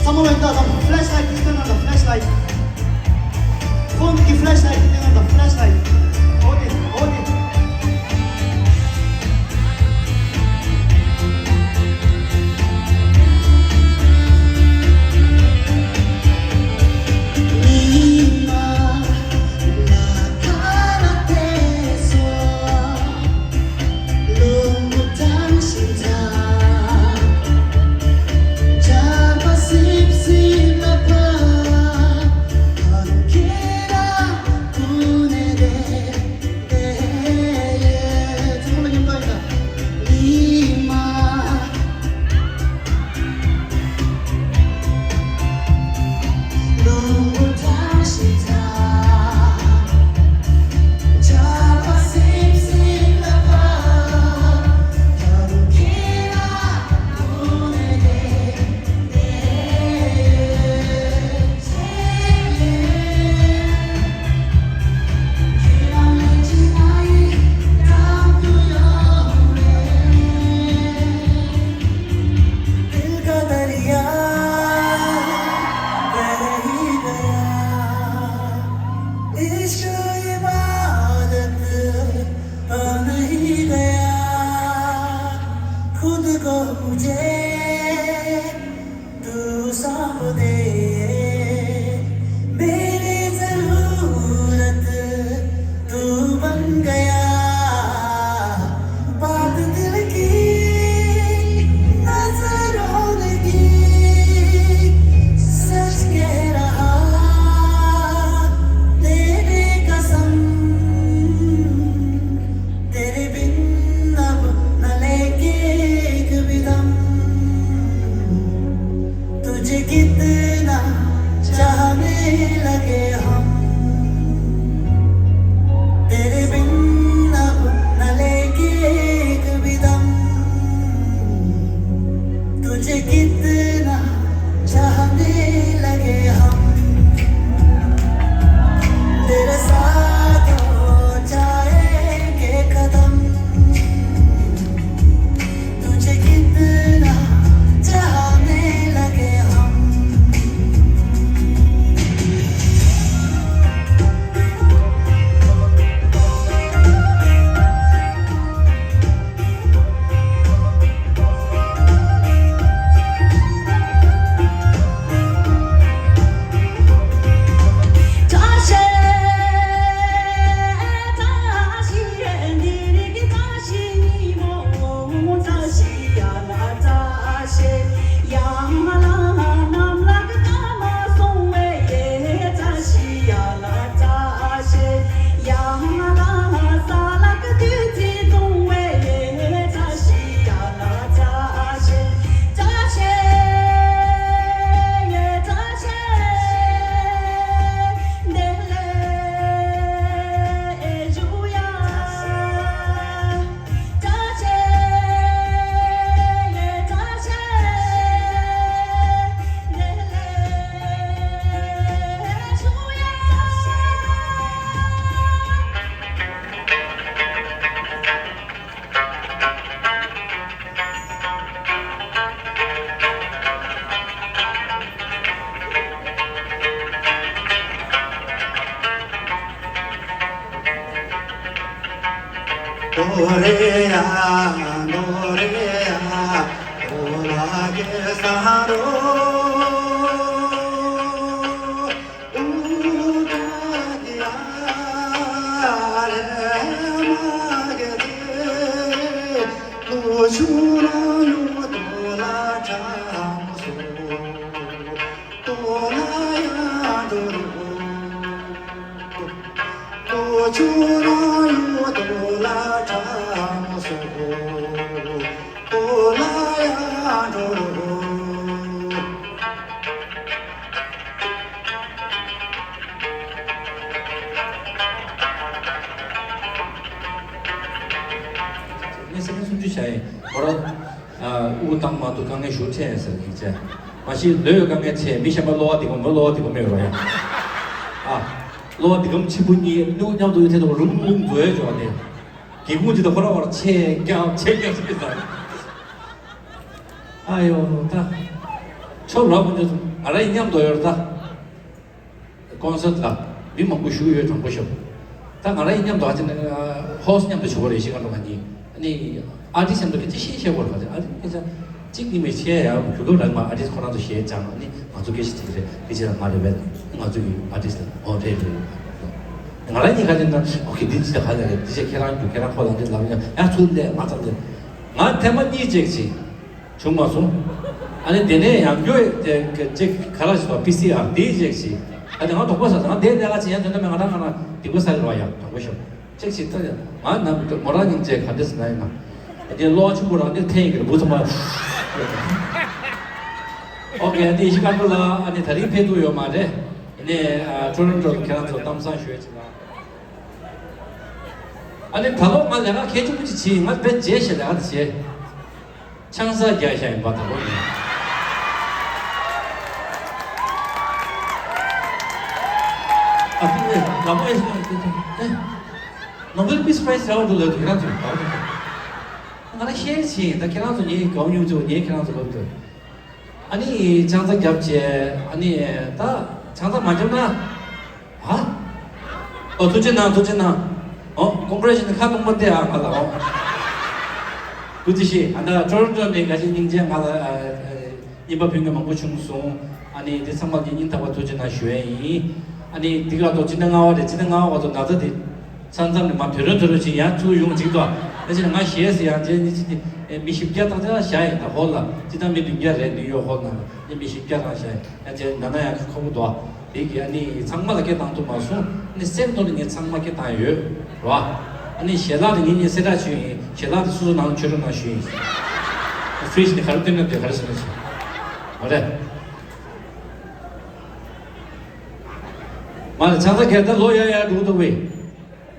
ཚང་མ་ལ་ད་དང་ཕི་ལེ་ཤི་ལའིཊ་དེ་སྟོན་ན་ད་ཕི་ལེ་ཤི་ལའིཊ། ཁོང་གི་ཕི་ལེ་ཤི་ལའིཊ་དེ་སྟོན་ན་ད་ཕི་ལེ་ཤི་ལའིཊ། ཨོ་ནི་ཨོ་ནི། तुझे तू सौंप दे, मेरी जरूरत तू बन गया। बात दिल की नजरों लगी, सच कह रहा तेरी कसम। तेरे बिन अब न लेके एक भी दम। तुझे कितना चाहने लगे हम, तेरे बिन अब न लेके एक भी दम। तुझे कितना चाहने लगे हम, तेरे साथ हो जाएंगे खत्म। तुझे कितना चाहने लगे हम। ངས་སེམས་ཁྲལ་སུམ་ཅུ་བྱས་ཡིན། ཁོ་རང་ཨ་དབུགས་བཏང་མ་ཐུབ། དཀའ་ངལ་ཞུ་ཐེ་ཟེར་གྱི་བྱས། མ་གཞི་ལོས་དཀའ་ངལ་ཆེ། མི་གཞན་པ་གློ་བ་འདི་གོ་མོ་གློ་བ་འདི་གོ་མེད་རོ་ཡ། ཨ་གློ་བ་འདི་གམ་ཆེན་པོ་གཉིས་ནུ་མཉམ་དུ་ཐེ་དུ་རུང་རུང་འཛོལ་ཡ་འཇོག་ནས། སྒེའུ་ཁུང་ཅིག་ད་ཁོ་རང་བར་ཆེ་རྐྱང་ཆེ་རྐྱང་ཞིག་ཟ། ཨ་ཡོ་ད། ཆོ་ར་མོ་འདི་ང་ར་ཡིན་མཉམ་དུ་ཡོད་ད། ཀོན་སར་ལ་མི་མང་པོ་ཞུགས་ཡོད། དྲང་པོ་ཤོད། ད་ང་རང་ཡིན་མཉམ་དུ་ཨ་ཅེ་ན་ཧོ་སི་མཉམ་དུ་བྱུང་བ་རེད། ཤི་ཁ་ལོ་ང་གཉིས་ཨ་ནི་ཨ་ཏི་སི་མཉམ་དུ་སྐད་ཆ་བཤད་བཤད་བོར་བ་ཨ་ཏི་སྐད་ཆ་གཅིག་གཉིས་མི་བཤད་ཡ། གུ་གུ་རང་མ་ཨ་ཏི་སི་ཁོ་རང་ཚོ་བཤད་ཀྱང་ཨ་ནི་ང་ཚོ་སྐད་ཆ་དེ་རེད། དེ་ཕྱིར་ང་རེད་བས། ང་ཚོ་གི་ཨ་ཏི་སི་ལ་ཨོ་རེད་རེད། ང་རང་གཉིས་ཁ་ཅིག་ན་ཨོ་ཁེ་འདི་ཅི་ད་ག་ལ་རེད། འདི་ཅི་ཁྱེད་རང་རྒྱུ་ཁྱེད་རང་ཁོ་ལ་འདི་ལབ་ཡ་ཡ་ཚུར་ལས་ང་ཚང་འདི་ང་ཐེངས་མ་གཉིས་ཅེག་ཅིག་བྱུང་མ་སོང་། ཨ་ནི་དེ་ནས་ཡང་རྒྱུ་དེ་ཅིག་ག་ར་ཞིག་དང་པི་སི་ཨར་དེའི་ཅེག་ཅིག་ཨ་དེ་ང་དོགས་པ་ཟ་ང་དེ་ལས་ཀ་བྱེད་ཡ་དོན་དུ་མེད། ང་རང་ང་རང་སྡིག་པ་ས་རེད་བ་ཡ། དྲང་པོ་ཤོད། ཅེག་ཅིག་ད་ང་ནམ་མོ་རང་སྙིང་རྗེ་ག་འདྲ་ཟེར་ན་ཡིན་ན། ཨ་དེ་གློ་བ་ཆེན་པོ་རང་དེ་འཐེན་ཡིན་གི་རེད་བུ་ཚང་མ། ཨོ་ཀེ། ཨ་དེ་ཡེ་ཤེས་དཀར་པོ་ལགས་ཨ་ནི་ད་རིང་ཕེབས་ཐུབ་ཡོད་མ་རེད། ཡིན་ནའི་ཊོ་རོན་ཊོ་ལ་ཁྱེད་རང་ཚོ་གཏམ་བཟང་ཞུ་ཡ་ཅིག་ལ། ཨ་ནི་ད་ལོ་ང་ལས་ཀ་གལ་ཆེན་པོ་ཅིག་བྱས་ཡིན། ང་དཔེ་རྗེས་ཤེས་ལས་ཀ་དེ་བྱས། ཆང་ས་རྒྱག་ཤ་ཡིན་པ་དང་པོ་ཡིན། ཨ་ཏི་ཨེ་ལ་མོ་ཨེ་ཤ་ཨེ་ནོ་བེལ་པིས་པྲའི་སི་རག་འགྲོ་ལོས་དུ་ཁྱེད་རང་ཚོ་ཡིན་པ་དང་པོ། ང་ལ་ཤེར་བྱས་ཡིན། ད་ཁྱེད་རང་ཚོ་ངའི་གའུ་ཉུང་ཚོ་ངའི་ཁྱེད་རང་ཚོ་ལོབ་དུ། ཨ་ནི་ཆང་ས་རྒྱབ་བྱས་ཨ་ནི་ད་ཆང་ས་མ་རྒྱབ་ན། ཧ། ཨོ་ཐུགས་རྗེ་གནང་། ཐུགས་རྗེ་གནང་། ཨོ་ཀོང་གྷི་རེ་ཆུ་ལེ་ཤན་ཁ་སྟོང་པ་སྟེར་ཨ་ང་ལ་ཨོ། སྐུ་ཚེ་ཞེ། ཨ་ད་ཊོ་རོན་ཊོ་ནས་དགའ་ཆེ་སྙིང་རྗེ། ང་ལ་ཨ་ཨ་རྔན་པ་ཕུལ་མཁན་མང་པོ་བྱུང་སོང་། ཨ་ནི་འདི་ཚང་མ་གི་སྙིང་ཐག་པ་ཐུགས་རྗེ་གནང་ཞུ་ཡས་ཡིན། ཨ་ནི་འདི་ག་ལ་ཏོག་སྤྱི་ཟླ་ལྔ་པ་རེད། སྤྱི་ཟླ་ལྔ་པ་བར་དུ་ན་ཚ་དེ་ཚང་ཚང་ནས་མ་བོད་རོལ་དོ་རོལ་ཅིག་ཡང་ཚུར་ཡོང་ཅིག་ཏོ། ཨ་ཕྱིར་ང་ཞེས་སུ་ཡང་རྗེས་ནི་ཅི་སྟེ་མི་བཞི་བརྒྱ་ཏག་ཏག་བཞག་ཡིན། ད་ཧོལ་ལ་སྤྱི་བཏང་མི་བདུན་བརྒྱ་རེད། ནིའུ་ཡོག་ཧོལ་ནང་ལ་ནི་མི་བཞི་བརྒྱ་རང་བཞག་ཡིན། ཡང་རྗེས་ན་ན་ཡང་ཁོ་བོ་དོ། དེ་གི་ཨ་ནི་ཚང་མ་ལ་སྐད་བཏང་ཐུབ་མ་སོང་། ཨ་ནི་སེམས་ཐོག་ནས་ངས་ཚང་མ་སྐད་བཏང་ཡོད་རོ། ཨ་ནི་ཞལ་ལག་དེ་ངེད་གཉིས་གསལ་བསྒྲགས་བྱོས་ཡིན། ཞལ་ལག་དེ་སོ་སོ་ནང་ལ་མཆོད་རོགས་གནང་ཞུས་ཡིན། ཕི་རི་ཇི་ནས་ག་རེ་བཏོན་ན་དེ་ག་རེ་ཟེར་ན་ཆོག་མ་རེད། མ་རེད། ཆང་ས་གལ་ཏེ་ལོ་ཡར་ཡར་འགྲོ་གི་འདུག་བས།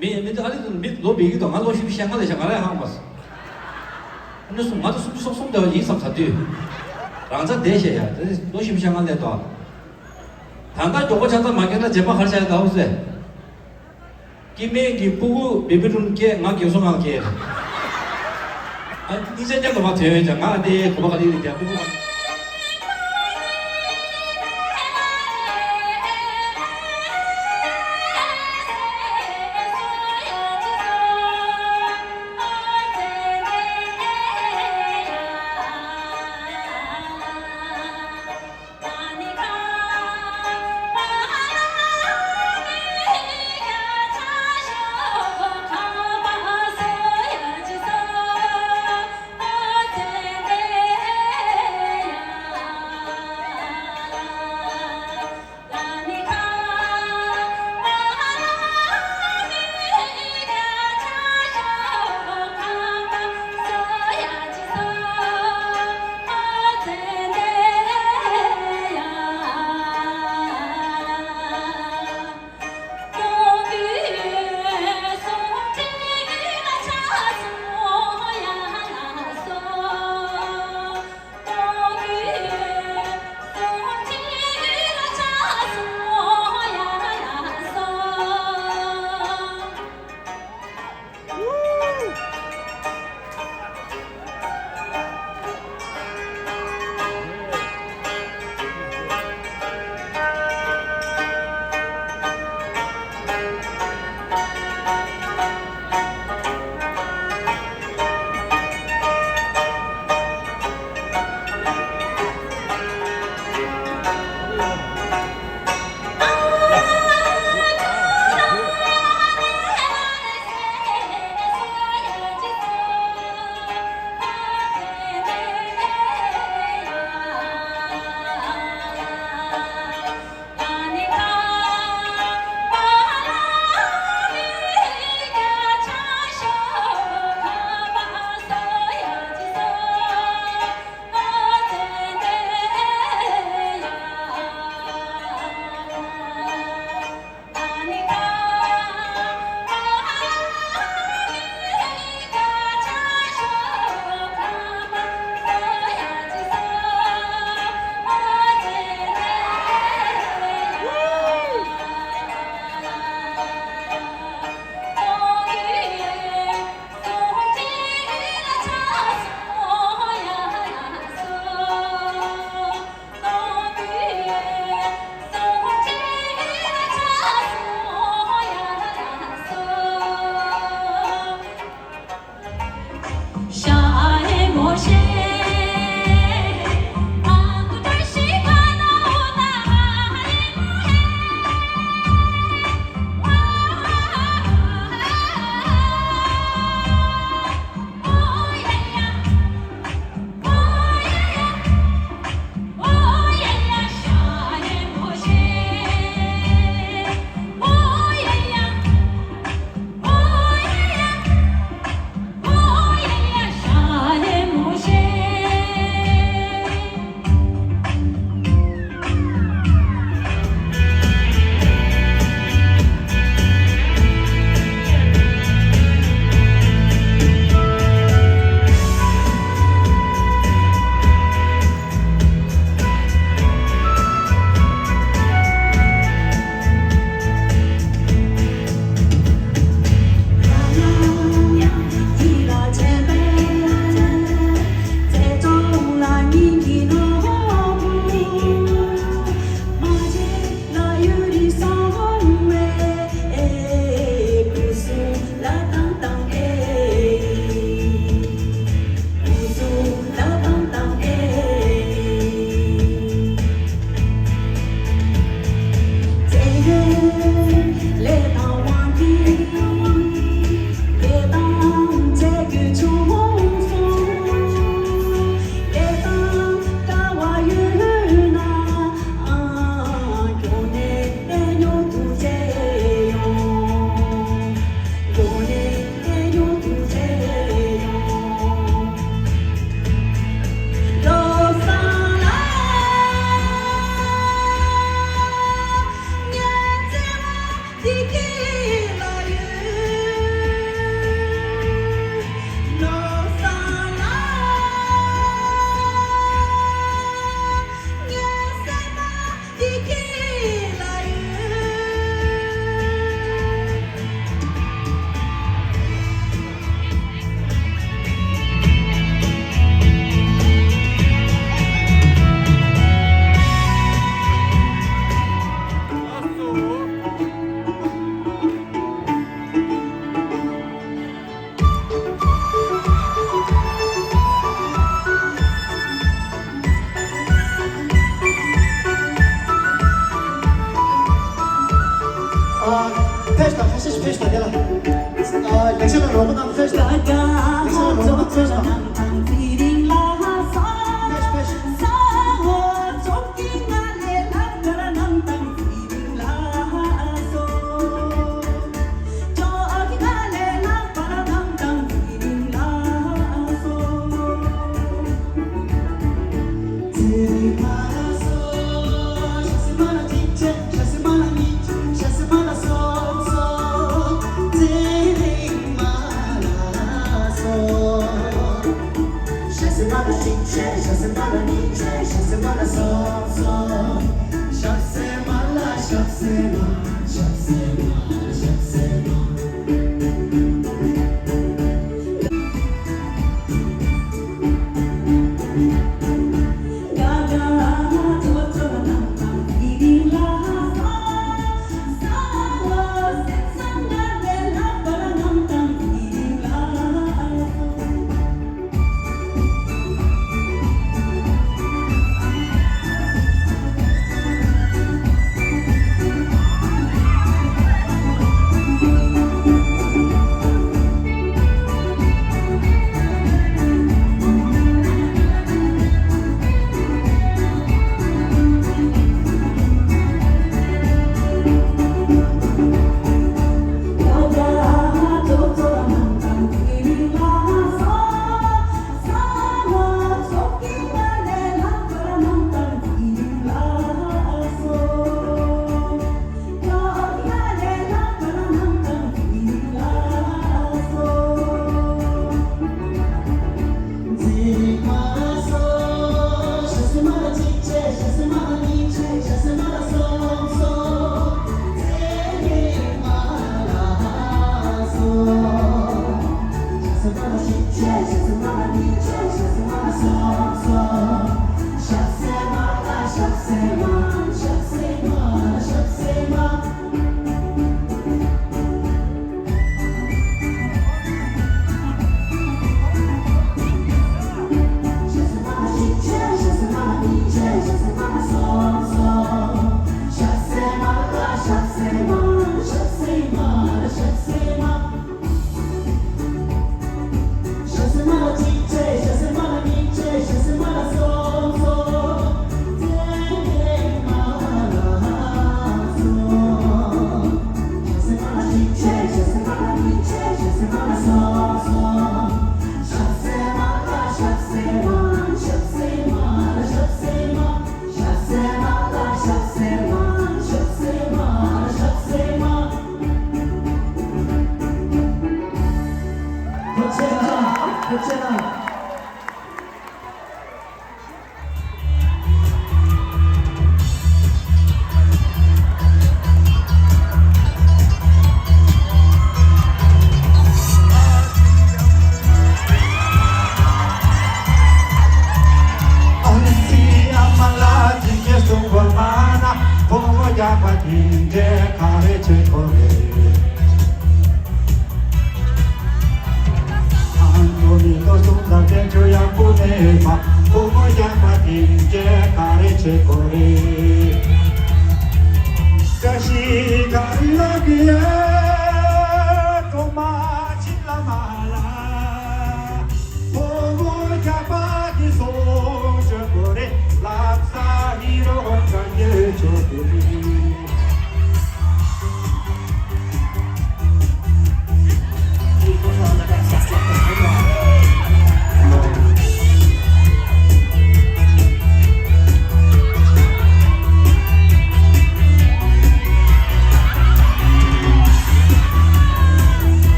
མི་མི་འདི་ཨ་རི་དུ་མི་ལོ་བེད་ཀྱི་དང་ང་ལོ་བཞི་བཅུ་ཞེ་ལྔ་ལས་ཤག་ང་རང་ཧང་མ་སོང་། ཨ་ནི་སུ་ང་ཚོ་སུམ་ཅུ་སོ་གསུམ་འདྲ་བ་ཡིན་བསམ་ས་དུས། རང་ཚ་བསྡད་ཤེས་ཡ་དེ་ལོ་བཞི་བཅུ་ཞེ་ལྔ་ལས་དོ། ད་ལྟ་མགྱོགས་པོ་ཆང་ས་མ་སྐྱེས་ན་རྗེས་མ་ག་རེ་བྱ་ཡ་ད་འོ་ཟེར། སྐྱེ་དམན་གྱི་སྤུ་གུ་བེ་བི་རུམ་སྐྱེས། ང་རྒན་གསོ་ཁང་སྐྱེས། ཨ་ནི་ཅག་ཀྱང་ལོ་མ་ཐོན་ཡོད་ཀྱང་ང་ཨ་ནི་གོ་བ་ག་ལེ་ལེ་ཀྱང་སྤུ་གུ་མ།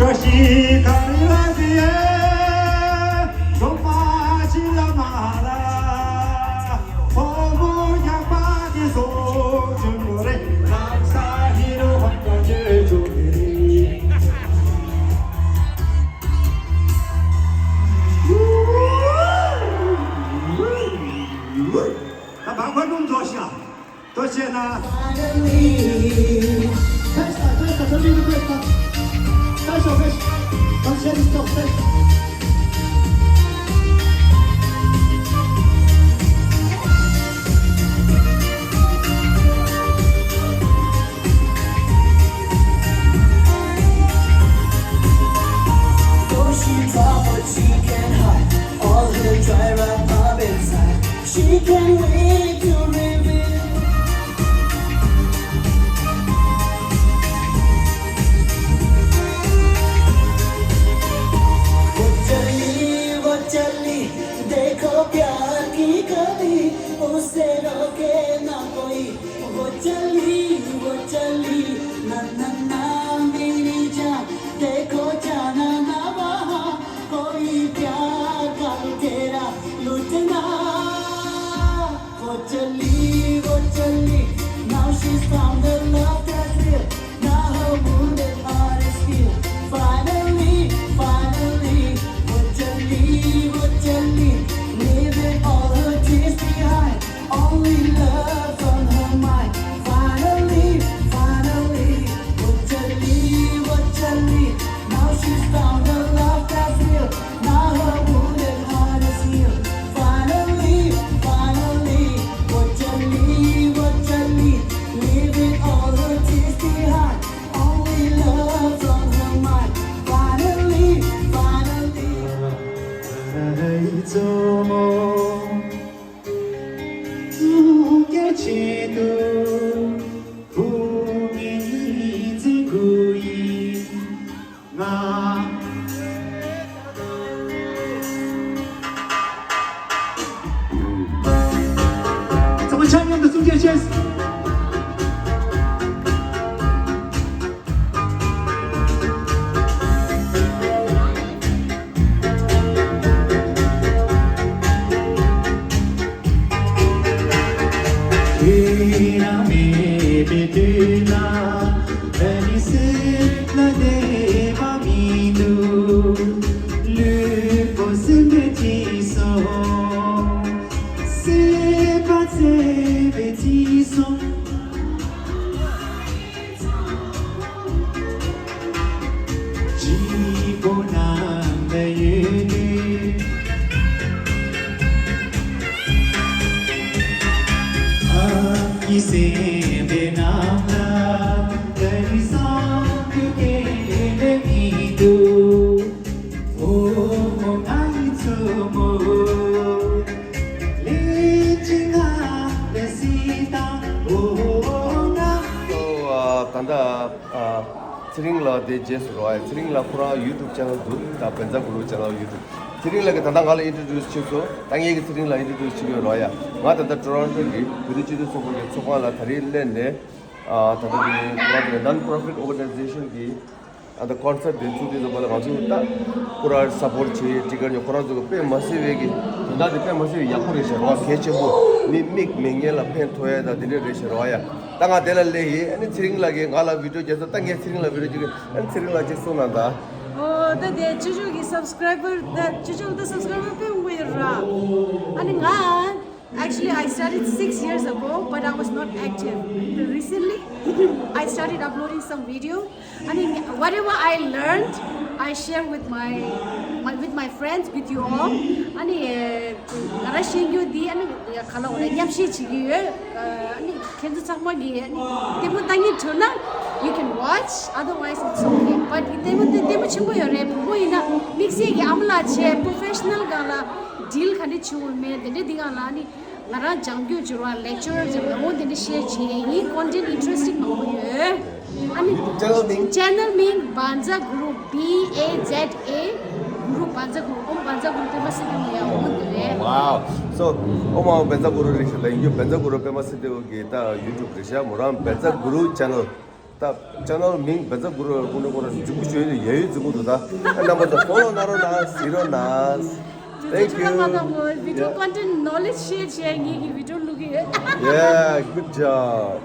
ད་བར་ཁ་སྣུམ་རྫོགས་ཤག་ཏོ་ཆེ་ན། Finally, thanks, thanks, thanks, thanks, thanks, thanks, thanks, thanks, thanks. Though she tried, but she can't hide all her dry rot up inside. She can't wait to reveal. वो चली, वो चली, देखो प्यार की कली, उसे रोके ना कोई। वो चली, वो चली, ना, ना, ना, मेरी जान, देखो जाना ना वहाँ, कोई प्यार का तेरा लुटना। वो चली, वो चली, now she's found the love that's real. Now her wounded heart is healed. Finally, finally, वो चली, वो चली, leaving all her tears behind. Only love's on her mind. Finally, finally, वो चली, वो चली, now she's found a love that's real. Now her wounded heart is healed. Finally, finally, वो चली, वो चली, leaving all her tears behind. Only love's on her mind. Finally, finally. ད་ལྟ་ཚེ་རིང་ལགས་དེ་རྗེས་སུ་རོགས་ཡ། ཚེ་རིང་ལགས་ཁོ་རང་ཡུ་ཊུབ་ཅེ་ནལ་འདུག་ད་བཛྲ་གུ་རུ་ཅེ་ནལ་ཡུ་ཊུབ། ཚེ་རིང་ལགས་ཀྱིས་ད་ལྟ་ང་ལ་ཨིན་ཊྲོ་ཌིའུ་སི་བྱས་སོང་། ད་ངས་ཀྱིས་ཚེ་རིང་ལགས་ཨིན་ཊྲོ་ཌིའུ་སི་བྱེད་ཀྱི་ཡོད་རོགས་ཡ། ང་ད་ལྟ་ཊོ་རོན་ཊོ་གི་བོད་རིགས་སྤྱི་མཐུན་ཚོགས་པ་གི་ཚོགས་ཁང་ལ་ད་རེས་སླེབས་ནས། ཨ་ད་ལྟ་འདི་ནོན་པོ་རོ་ཕི་ཊི་ཨོར་ག་ནའི་ཛེ་ཤན་གྱི་ཨ་ད་ཀོན་སར་ཊི་དེ་ཚུགས་དུས་ཙམ་པ་ལ་ང་ཚོས་ད་ཁོ་རང་སཔོར་ཊི་བྱེད་ཀྱི་ཊི་ཀེ་ཊི་ཉོ། ཁོ་རང་ཚོ་གི་དཔེ་མ་སྲིད་པའི་གི་དོན་དག་དེ་དཔེ་མ་སྲིད་པའི་ཡག་པོ་རེད་ཤག་རོགས་གལ་ཆེན་པོ། མི་མིག་མེད་མཁན་ལ་ཕན་ཐོགས་ཡ་ད་དེ་འདྲ་རེད་ཤག་རོགས་ཡ། ད་ང་དེ་ལ་སླེབས་ཡིན། ཨ་ནི་ཚེ་རིང་ལགས་ཀྱིས་ང་ལ་བི་ཌིའོ་རྒྱག་ས། ད་ངས་ཚེ་རིང་ལགས་བི་ཌིའོ་རྒྱག་གི། ཨ་ནི་ཚེ་རིང་ལགས་ཅིག་གསུང་གནང་དང་། ཨོ་ད་དེ་ཅོ་ཅོ་གི་སབ་སི་ཀ་རའི་བར། ད་ཅོ་ཅོ་ལ་ད་སབ་སི་ཀ་རའི་བར་དཔེ་མང་པོ་ཡོད་ར། ཨ་ནི་ང་Actually, I started six years ago, but I was not active. Recently, I started uploading some video. I mean, whatever I learned, I share with my, my with my friends, with you all. I mean, ང་རང་ཤེས་རྒྱུ་འདི་ཨ་ནི་ག་ལ་འོ་ལ་མཉམ་བཤད་བྱེད་ཀྱི་ཡོད། ཨ་ནི་ཁྱེད་ཚོ་ཚང་མ་གིས་ཨ་ནི་ལྟད་མོ་ལྟ་སྙིང་བྲོ་ན། You can watch, otherwise it's okay. But ལྟད་མོ་འདི་ལྟད་མོ་ཆེན་པོ་ཡོད་རེད། བུ་མོ་ཡིན་ན་དམིགས་བསལ་གྱི་ཨ་མ་ལགས་བྱས་པོ་རོ་ཕེ་ཤི་ནལ་སྒང་ལ་ཌིལ་ག་འདྲ་བྱེད་དགོས་མེད་དེ་འདྲ་འདི་སྒང་ལ་ཨ་ནི་ང་རང་སྦྱང་རྒྱུ་བྱེད་རོགས། ལེག་ཅར་བྱེད་རོགས། འོ་དེ་འདྲ་ཤེར་བྱེད་ཡིན། ཀོན་ཊེན་ཊི་ཨིན་ཊི་རེ་སི་ཊིང་མང་པོ་ཡོད། ཨ་ནི་ཅེ་ནལ་མིང་། ཅེ་ནལ་མིང་བཛྲ་གུ་རུ། བྷི་ཨེ་ཛེཌ་ཨེ་གུ་རུ། བཛྲ་གུ་རུ། ཨོཾ་བཛྲ་གུ་རུ་པདྨ་སིདྡྷི་ཧཱུྃ་ཡ། འོ་དེ་རེད། Wow. So, ཨོཾ་ཨཱཿཧཱུྃ་བཛྲ་གུ་རུ་རེད་ཤག་ད་ཡིན་རྒྱུ་བཛྲ་གུ་རུ་པདྨ་སིདྡྷི་ཧཱུྃ་གི་ད་ཡུ་ཊུབ་རེད་ཤག་མོ་རང་བཛྲ་གུ་རུ་ཅེ་ནལ། ད་ཅེ་ནལ་མིང་བེ་ཙ་གུ་རུ་ཀུ་ནུ་ཀུ་རུ་འཇུག་གི་ཞོལ་དུ་ཡ་ཡུལ་འཛིན་གུ་འདུག་ད་རྣམ་པ་ཚོ་ཕོ་ལོ་གནང་རོགས་གནང་། གཟིགས་རོགས་གནང་། Thank you. ང་དང་བི་ཌི་ཡོ་ཀོན་ཊེན་ཊི་ནོ་ལེཇ་ཤེར་བྱས་ངེད་ཀྱི་བི་ཌི་ཡོ་བླུག་གི་ཡོད། Yeah, good job.